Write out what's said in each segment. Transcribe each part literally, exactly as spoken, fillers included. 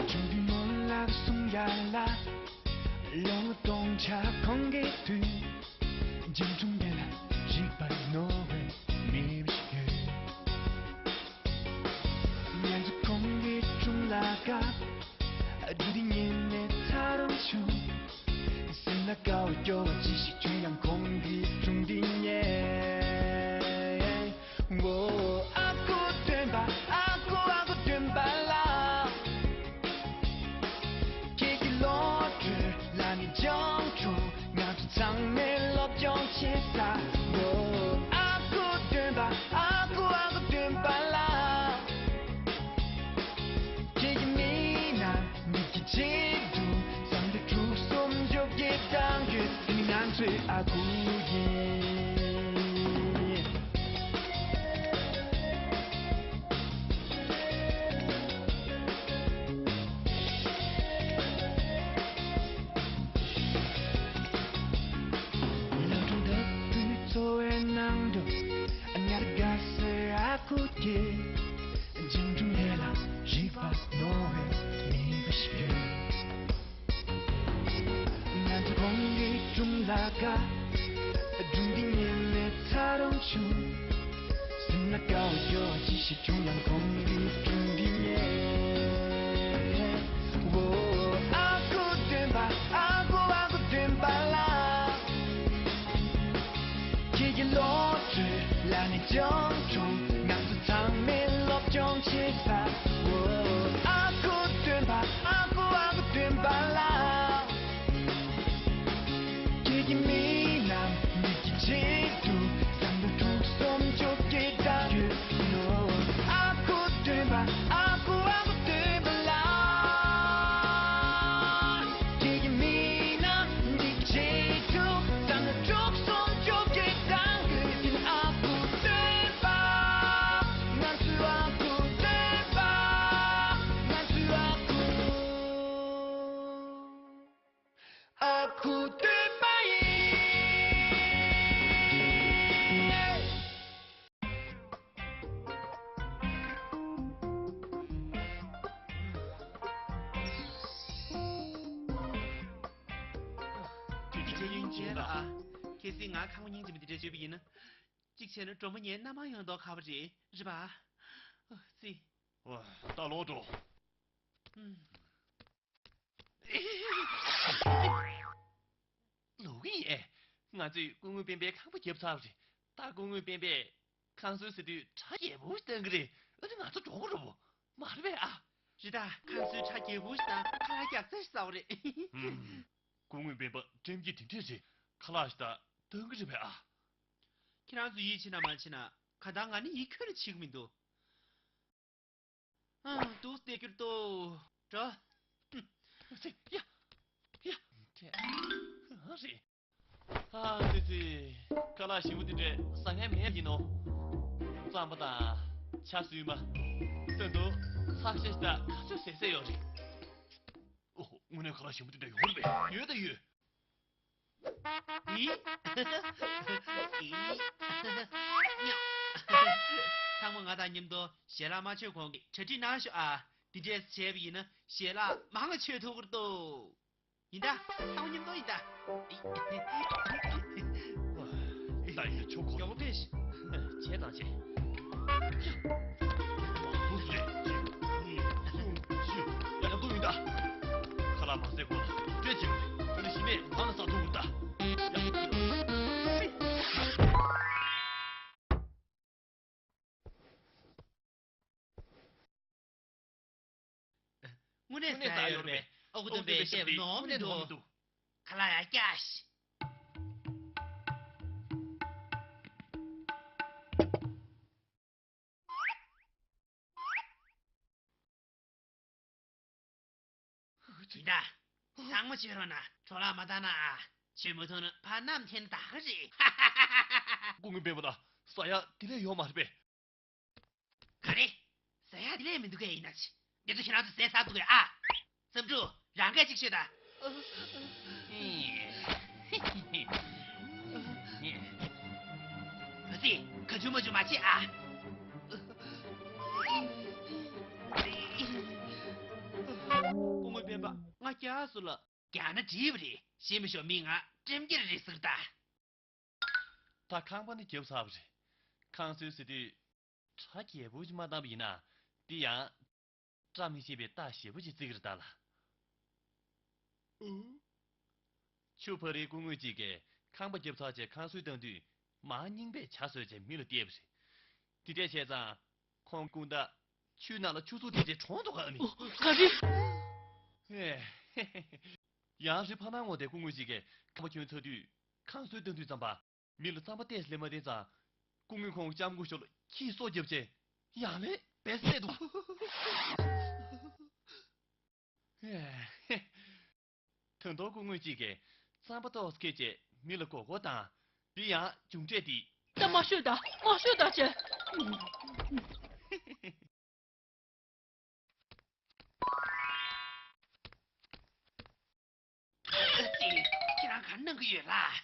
ཆུང་དུས་ནོར་ལག་གསུང་ཡ་ལ། ལོ་ངོ་སྟོང་ཆ་ཁོང་གི་དུས། འཇིགས་སྒྲོམ་ཡན་ལ་རིག་པ་རྣོ་བའི་མི་ཞིག་ཡོད། ང་ཚོ་ཁོང་གི་དྲུང་ལ་དགའ། འགྲོ་དུས་ཉིན་ནས་ཚ་རུང་བྱུང་། སེམས་ལ་དགའ་བ་སྐྱོ་བ་ཅི་ཞིག་བྱུང་ཡང་ཁོང་གི་དྲུང་འདི་ཉལ། ཨོ། ཨ་ཁུ་སྟོན་པ། ཨ་ཁུ། ཨ་ཁུ་སྟོན་པ་ལགས། ཁྱེད་ཀྱི་བློ་གྲོས་ལ་ནི་སྦྱོང་གྲོགས། ང་ཚོ་ཚང་མས་སློབ་སྦྱོང་བྱེད་ས། ཨོ། ཨ་ཁུ་སྟོན་པ། ཨ་ཁུ། ཨ་ཁུ་སྟོན་པ་ལགས། ཁྱེད་ཀྱི་མིག་ནང་མིག་གི་གཅིག་ཏུ་བསམ་བློ་དྲུག་གསུམ་བཅོ་བརྒྱད་བཏང་ཡོད། དེ་ནི་ང་ཚོའི་ཨ་ཁུ་ཡིན། ལམ་འགྲོ་བདག་པོའི་འཚོ་བའི་ནང་དུ། ཉར་དགའ་སའི་ཨ་ཁུ་དེ། འཇིགས་སྒྲོམ་ཡན་ལ་རིག་པ་རྣོ་བའི་མི་བུ་ཞིག་ཡོད། ང་ཚོ་ཁོང་གི་དྲུང་ལ་དགའ། སྒྲུང་འདི་ཉན་ནས་ཚ་རུང་བྱུང་། སེམས་ལ་དགའ་བ་སྐྱོ་བ་ཅི་ཞིག་བྱུང་ཡང་ཁོང་གི་དྲུང་འདི་ཉན། ཨོ། ཨ་ཁུ་སྟོན་པ། ཨ་ཁུ། ཨ་ཁུ་སྟོན་པ་ལགས། ཁྱེད་ཀྱི་བློ་གྲོས་ལ་ནི་སྦྱོང་གྲོགས། ང་ཚོ་ཚང་མས་སློབ་སྦྱོང་བྱེད་ས། ཨོ། ཨ་ཁུ་སྟོན་པ། ཨ་ཁུ། ཨ་ཁུ་སྟོན་པ་ལགས། ཁྱེད་ཀྱི་མིག་ནང་མིག་གི་གཅིག་ཏུ་བསམ་བློ་དྲུག་གསུམ་བཅོ་བརྒྱད་བཏང་ཡོད་ནོ། ཨ་ཁུ་སྟོན་པ། ཨ་ཁུ། ཨ་ཁུ་སྟོན་པ་ལགས། ཁྱེད་ཀྱི་མིག་ནང་མིག་གཅིག་ཏུ་བསམ་བློ་དྲུག་གསུམ་བཅོ་བརྒྱད་བཏང་ཡོད། དེ་ནི་ཨ་ཁུ་སྟོན་པ། ང་ཚོའི་ཨ་ཁུ་སྟོན་པ། ང་ཚོའི་ཨ་ཁུ། ཨ་ཁུ་སྟོན་པ་ཡིན། ཁྱོད་ཀྱི་བྱས་ཡུན་བྱས་ལ་ཨ། གལ་སྲིད་ང་ཁང་པ་སྙིང་རྗེ་མོ་འདི་འདྲ་བྱོས་པ་ཡིན་ན། གཅིག་བྱས་ན་སྒྲོལ་མ་ངའི་མནའ་མ་ཡོང་མདོག་ཁ་པོ་རེད། རེད་པ། ཨོ་ཙི། ཨོ། ད་ལོག་འགྲོ། ཨུམ། ལོག་གི་ཡིན། ང་ཚོས་སྐུ་ངོ་སྤེན་པའི་ཁང་པ་བརྒྱབ་ཚར་བ་རེད། ད་སྐུ་ངོ་སྤེན་པས་ཁང་གསོལ་ཟེར་དུས་ཁྲ་རྒྱས་པོ་ཞིག་བཏོན་གི་རེད། ཨ་ནི་ང་ཚོ་འགྲོ་གི་རེད་པོ། མ་རེད་པས་ཨ། རེད་ད། ཁང་གསོལ་ཁྲ་རྒྱས་པོ་ཞིག་དང་ཁ་ལག་རྒྱག་ས་ཞིག་ཟ་བ་རེད། ཧུམ། སྐུ་ངོ་སྤེན་པ་དྲན་གྱི་དེ་འདྲས་རེད། ཁ་ལག་ཞིག་ད་སྟོན་གི་རེད་པས་ཨ། ཁྱེད་རང་ཚོ་ཡིད་ཆེས་ན་མ་ཆེས་ན་ག་ད་ང་ནི་ཡིད་ཁྱོན་ནས་ཆེས་གི་མི་འདུག་ཨ། འདུག་སྟེ་ཁྱོད་ལྟོས། འགྲོ། ཡ། ཡ། ཨ་ཙི་ཙི། ཁ་ལག་ཞིམ་པོ་དེ་འདྲས་ཟ་མཁན་མེད་ཡིན་ནོ། རྩམ་པ་དང་ཇ་སུའི་མ། སྟོན་དུ་ཚགས་ཤ་ཞིག་དང་ཁ་ཟས་ཟས་ཟས་ཡོད་རེད། ཨོ། དངོས་གནས་ཁ་ལག་ཞིམ་པོ་དེ་འདྲ་ཡོད་རེད་པས། ཡོད་དང་ཡོད། ཨི། ཨི། ཚང་མ་ང་དང་མཉམ་དུ་ཞལ་ལག་མ་མཆོད་གོང་གི་གྲ་སྒྲིག་གནང་ཤོག་ཨ། འདི་འདྲས་བྱས་པ་ཡིན་ན་ཞལ་ལག་མང་ང་མཆོད་ཐུབ་ཀྱི་རེད་དོ། ཡིན་ད། ཚང་མ་མཉམ་དུ་ཡིན་ད། ད་ཡ་ཆོག་གོ། མགྱོགས་པོ་ཕེབས་ཤིག་བྱས་དང་བྱས། ཡ། ཡ། ཡ། མཉམ་དུ་ཡིན་ད། ཁ་ལག་མ་ཟས་གོང་ལ་སྤྲོད་བྱེད་དགོས། ཁྱོད་ནི་ཞི་མེད་ང་ལ་ཟ་ཐུབ་ཀྱི་རེད་ད། ཡ། དངོས་གནས་ཟ་ཡ་ཡོད་རེད་པས། ཨ་ཁུ་སྟོན་པས་བཤད་པ་ནོར་མི་འདུག་ཁ་ལག་ཡར་བཀྱགས་ཤིག་ཡིན་ད། ཚང་མ་བྱེད་རོགས་གནང་། འཕྲོ་བརླག་མ་བཏང་ན་ཨ། བྱེད་མ་ཐུབ་ན་ཕར་མནའམ་འཐེན་ད་ག་རེད། སྐུ་ངོ་སྤེན་པ་ལགས། ཟ་ཡ་དེ་ལས་ཡོད་མ་རེད་པས། ག་རེ། ཟ་ཡ་ ཡ་དེ་ལས་མི་འདུག་གས། ཡིན་ན་ཅི། འདི་ཚོ་ཁྱེད་རང་ཚོ་ཟས་ཟ་འདུག་གས་ཨ། བསམ་འགྲུབ། རང་གས་ཅིག་ཤོད་ད། ཨ་ཙི། ག་ཅུ་མ་ཅུ་མ་བྱེད་ཨ། སྐུ་ངོ་སྤེན་པ། ང་རྒྱགས་སོང་ལགས། རྒྱགས་ན་འགྲིག་པ་རེད། ཞེད་མི་ཤོག་མི་ང་ཀྲེམ་ཀེར་རེད་ཟེར་ད། ད་ཁང་པ་ནི་རྒྱབ་ཚར་བ་རེད། ཁང་སོལ་ཟེར་དུས་གྲ་རྒྱས་པོ་ཞིག་མ་བཏང་བ་ཡིན་ན་འདི་ཡང་བཀྲ་མི་ཤིས་པའི་རྟགས་ཞེ་པོ་ཅིག་བརྩི་གི་རེད་ད་ལགས། ཨུ། ཆུ་ཕ་རིའི་སྐུ་ངོ་གཅིག་གིས་ཁང་པ་རྒྱབ་ཚར་རྗེས་ཁང་སོལ་བཏང་དུས་མར་རྙིང་པས་ཇ་བཟོས་རྗེས་མི་ལ་སྟེར་བ་རེད། དེ་འདྲས་བྱས་ཙང་ཁོང་སྐུ་ཟླ་ཆུ་ནང་ལ་ཆུ་ཚོད་བསྡད་རྗེས་གྲོངས་འདུག་ག་ཨ་མི། ཨོ། ག་རེ། ཨེ། ཡང་རི་ཕ་ནང་ངོ་དེ་སྐུ་ངོ་ཞིག་གིས་ཁང་པ་གྱོན་ཚར་དུས་ཁང་སོལ་བཏང་དུས་ཙམ་པ་མི་ལ་རྩམ་པ་ཏོག་ཙམ་ལས་མ་བསྟན་ཙང་སྐུ་ངོས་ཁོང་ལྕམ་སྐུ་ཞབས་ལ་ཁྱིས་སོ་བརྒྱབ་རྗེས་ཡང་ལས་བེད་སྲེག་འདུག་ད་དུང་སྐུ་ངོ་གཅིག་གིས་རྩམ་པ་ཏོག་ཙམ་ཁྱེར་རྗེས་མི་ལ་མགོ་སྐོར་བཏང་། འདི་ཡང་མཇུག་འབྲས་འདི། ད་མ་ཤོད་ད། མ་ཤོད་ད་ཅེ། ཨ་ཙི། ཁྱེད་རང་ག་རེ་གནང་གི་ཡོད་ལགས།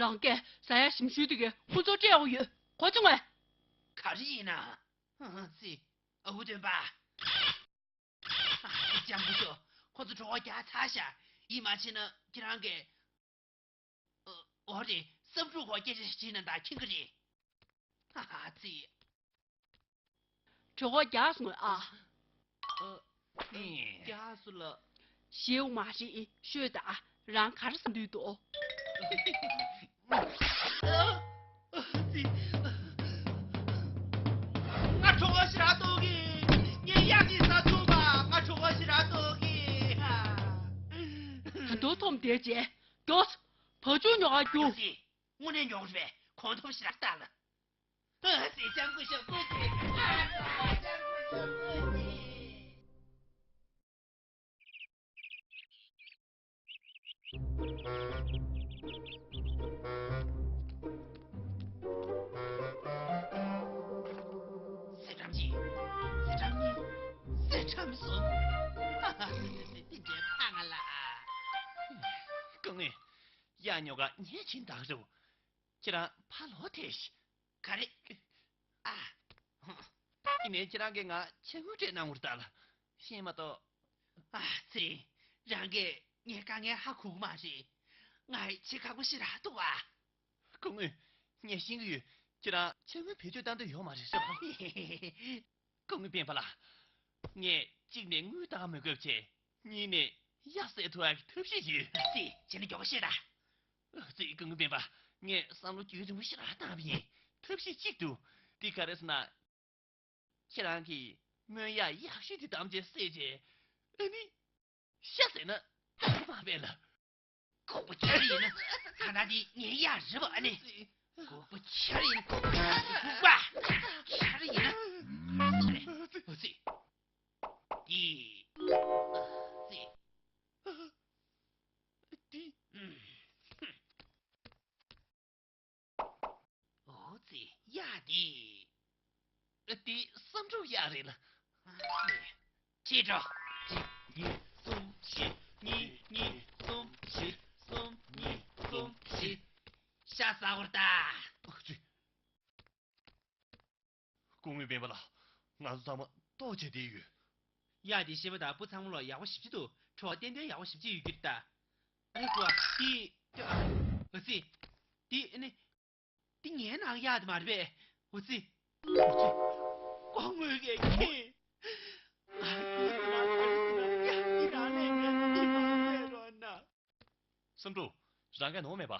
རང་གིས་ཟ་ཡག་ཞིམ་ཤོས་དེ་གའི་ཁོ་ཚོར་སྤྲད་ཡོང་གི་ཡོད། གོ་བྱུང་ངས། ག་རེ་ཡིན་ན། ཨ་ཙི། ཨ་ཁུ་སྟོན་པ། ལྕམ་སྐུ་ཞབས། ཁོ་ཚོ་གྲོད་ཁོག་རྒྱགས་ཚར་ཤག་ཡིན་མ་བྱས་ན་ཁྱེད་རང་གིས། ཨོ་རེད། བསམ་འགྲུབ་ཁོ་སྐད་ཆ་ཞིག་དྲིས་ན་ད་མཁྱེན་གི་རེད། ཨ་ཙི། གྲོད་ཁོག་རྒྱགས་སོང་ཨ། ཨ། རྒྱགས་སོང་ལགས། ཞེད་དགོས་མ་རེད། ཤོད་ད། རང་ག་རེ་ཟ་འདོད་འདུག་ཨ་ཙི། ང་གྲོད་ཁོག་ཞེ་དྲག་ལྟོགས་གི། ངས་གཡག་ཅིག་ཟ་ཐུབ་པ། ང་གྲོད་ཁོག་ཞེ་དྲག་ལྟོགས་གི། ད་དུང་འཐོམས་བསྡད་རྗེས་མགྱོགས། བ་ཕྱུགས་ཉོ་གར་རྒྱུགས། ཨ་ཙི། དངོས་གནས་མགྱོགས་རེད་པས། གོང་ཐོབ་ཞེ་དྲག་ལྟ་ལ། ཨ་ཙི། ལྕམ་སྐུ་ཞབས་སྐུ་མཁྱེན། ཨ་ཙི། ལྕམ་སྐུ་ཞབས་སྐུ་མཁྱེན། གསེར་ཁྲམ་གཅིག་གསེར་ཁྲམ་གཉིས། གསེར་ཁྲམ་གསུམ། ཨ་ཙི་ཙི་ཙི། འདི་འདྲའི་ཕ་ང་ལ། སྐུ་ངོ། གཡག་ཉོ་གར་ངས་ཕྱིན་བཏང་རོགས། ཁྱེད་རང་ཕར་ལོག་ཐལ་ཤིག་ག་རེ། ཨ། ཡིན་ནའི་ཁྱེད་རང་གིས་ང་ཕྱག་དངུལ་སྤྲད་གནང་དགོས་རེད་ད་ལགས། ཤེས་མ་གཏོགས། ཨ་ཙི། རང་གིས་ངའི་དཀའ་ངལ་ཧ་གོ་གི་མ་རེད། ང་བྱེད་ཁག་པོ་ཞེ་དྲག་འདུག་པ། སྐུ་ངོ། ངས་ཤེས་ཀྱི་ཡོད། ཁྱེད་རང་ཕྱག་དངུལ་བེད་སྤྱོད་གཏང་འདོད་ཡོད་མ་རེད་ཟེར་བ། སྐུ་ངོ་སྤེན་པ་ལགས། ངས་གཅིག་ནས་དངུལ་གཏང་མི་དགོས་པ་བྱས། གཉིས་ནས་གཡག་བསད་ཐུབ་ཡག་གི་ཐབས་ཤེས་ཤིག་ཡོད། ཨ་ཙི། བྱས་ན་མགྱོགས་པོ་བཤད་དང་། ཨ་ཙི། སྐུ་ངོ་སྤེན་པ། ངས་བསམ་བློ་རྒྱུན་རིང་པོ་ཞེ་དྲག་བཏང་བ་ཡིན། ཐབས་ཤེས་གཅིག་འདུག་འདི་ག་རེ་ཟེར་ན། ཁྱེད་རང་གིས་རྨོ་ཡག་གཡག་ཤོས་དེ་བདམས་བྱས་བསད་བྱས། ཨ་ནི། ཤ་བཟས་ན་ཐོག་མ་བས་ལ། ལྐུགས་པ་ཁྱེར་ཡིན་ན། ད་ལྟ་འདི་ངའི་གཡག་རེད་པ། ཨ་ནི། ལྐུགས་པ་ཁྱེར་ཡིན་ན། ལྐུགས་པ་ཁྱེར་ཡིན་ན། ཨ་ཙི། འདི། ཨ་ཙི། འདི། ཨོ་ཙི། གཡག་འདི། འདི་བསམ་འགྲུབ་གཡག་རེད་ལ། ཁྲིད་འགྲོ། གཅིག་གཉིས་གསུམ་བཞི། གཉིས་གཉིས་གསུམ་བཞི། གསུམ་གཉིས་གསུམ་བཞི། ཤ་ཟ་བར་ལྟ། ཨ་ཙི། སྐུ་ངོ་སྤེན་པ་ལགས། ང་ཚོ་ཚང་མ་ལྟོགས་བྱས་བསྡད་ཡོད། གཡག་འདི་ཤེས་པ་དང་སྤུ་ཚང་མ་ལ་ཡག་པོ་ཞེ་པོ་ཅིག་འདུག་གྲོད་པ་ཏན་ཏན་ཡག་པོ་ཞེ་པོ་ཅིག་ཡོད་ཀྱི་རེད་ད། ཨ་ནི་ཁོ་འདི། ཨ་ཙི། འདི་ཨ་ནི། འདི་ངའི་ནང་གཡག་དེ་མ་རེད་པས། ཨ་ཙི། ཨ་ཙི། སྐུ་ངོ་གིས་མཁྱེན། ང་ཁྱོད་ཚོ་ལ་ག་རེ་ཟེར་ན། གཡག་འདི་རང་ལས་ངན་པ་འདི་མ་བསད་རོགས་གནང་། བསམ་འགྲུབ། རང་གིས་ནོར་མེད་པ།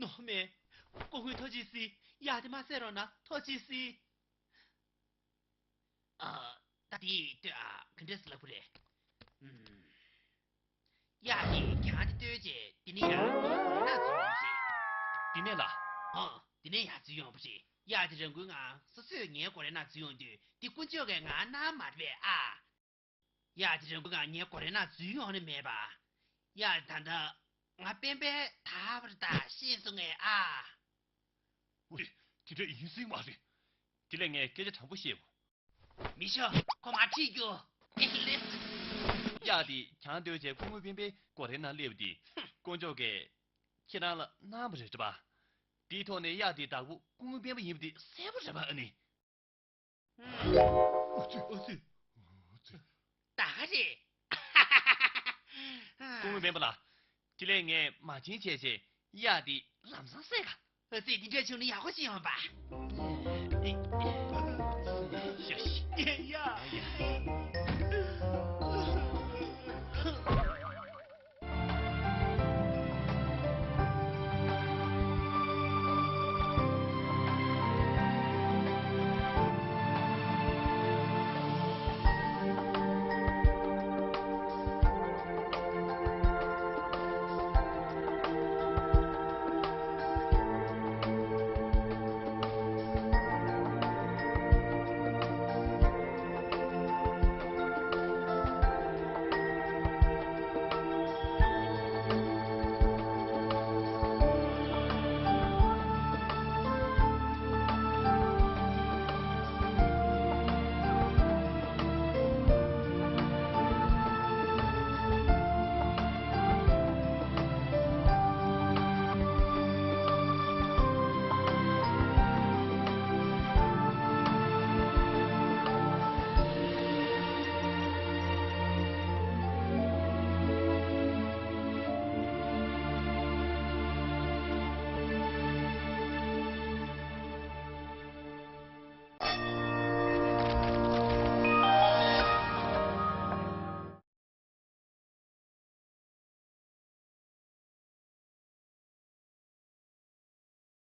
ནོར་མེད། སྐུ་ངོ་ཐུགས་རྗེ་གཟིགས། གཡག་དེ་མ་བསད་རོགས་གནང་། ཐུགས་རྗེ་གཟིགས། ཨ། ད་དེ་ལྟོས་ཨ། ག་འདྲས་སེ་ལབ་དགོས་རེད། ཨུམ། གཡག་དེ་གྱང་དེ་བརྟོལ་རྗེས་དེ་ནས་ཡར་ངའི་སྒོ་རའི་ནང་འཛུལ་ཡོང་བ་རེད། དེ་ནས་ལ། ཨང་། དེ་ནས་ཡར་འཛུལ་ཡོང་བ་རེད། གཡག་དེ་རང་འགུལ་ངང་སོ་སོས་ངའི་སྒོ་རའི་ནང་འཛུལ་ཡོང་དུས་དེ་དཀོན་མཆོག་གིས་ང་གནང་མ་རེད་པས་ཨ། གཡག་དེ་རང་འགུལ་ངང་ངའི་སྒོ་རའི་ནང་འཛུལ་ཡོང་ནི་མེད་པ། གཡག་དེ་ད་ལྟ་ང་སྤེན་པས་དར་བ་རེད་ད། ཤེས་སོང་ངས་ཨ། ཨོ་ཙི། དེ་འདྲ་ཡིན་སྲིད་མ་རེད། དེ་ལས་ངས་སྐད་ཆ་དྲང་པོ་བཤད་དགོས། མི་ཤོག་ཁོ་མ་ཁྲིད་རྒྱུ། ཨེ་ལེ། གཡག་དེ་གྱང་བརྡོལ་བྱས་སྐུ་ངོ་སྤེན་པའི་སྒོ་རའི་ནང་སླེབས་ཏེ། དཀོན་མཆོག་གིས་ཁྱེད་རང་ལ་གནང་བ་རེད་པ། དེའི་ཐོག་ནས་གཡག་དེའི་བདག་པོ་སྐུ་ངོ་སྤེན་པ་ཡིན་པ་དེ་གསལ་པོ་རེད་པ། ཨ་ནི། ཨ་ཙི། ཨ་ཙི། ཨ་ཙི། ད་ག་རེད། སྐུ་ངོ་སྤེན་པ་ལགས། དེ་ལས་ངས་མ་བྱན་བྱས་བྱས་གཡག་དེ་ལམ་སང་བསད་ག། ཨ་ཙི། དེ་འདྲ་བྱུང་ན་ཡག་པོ་ཞིག་ཡོང་པ། ཨ་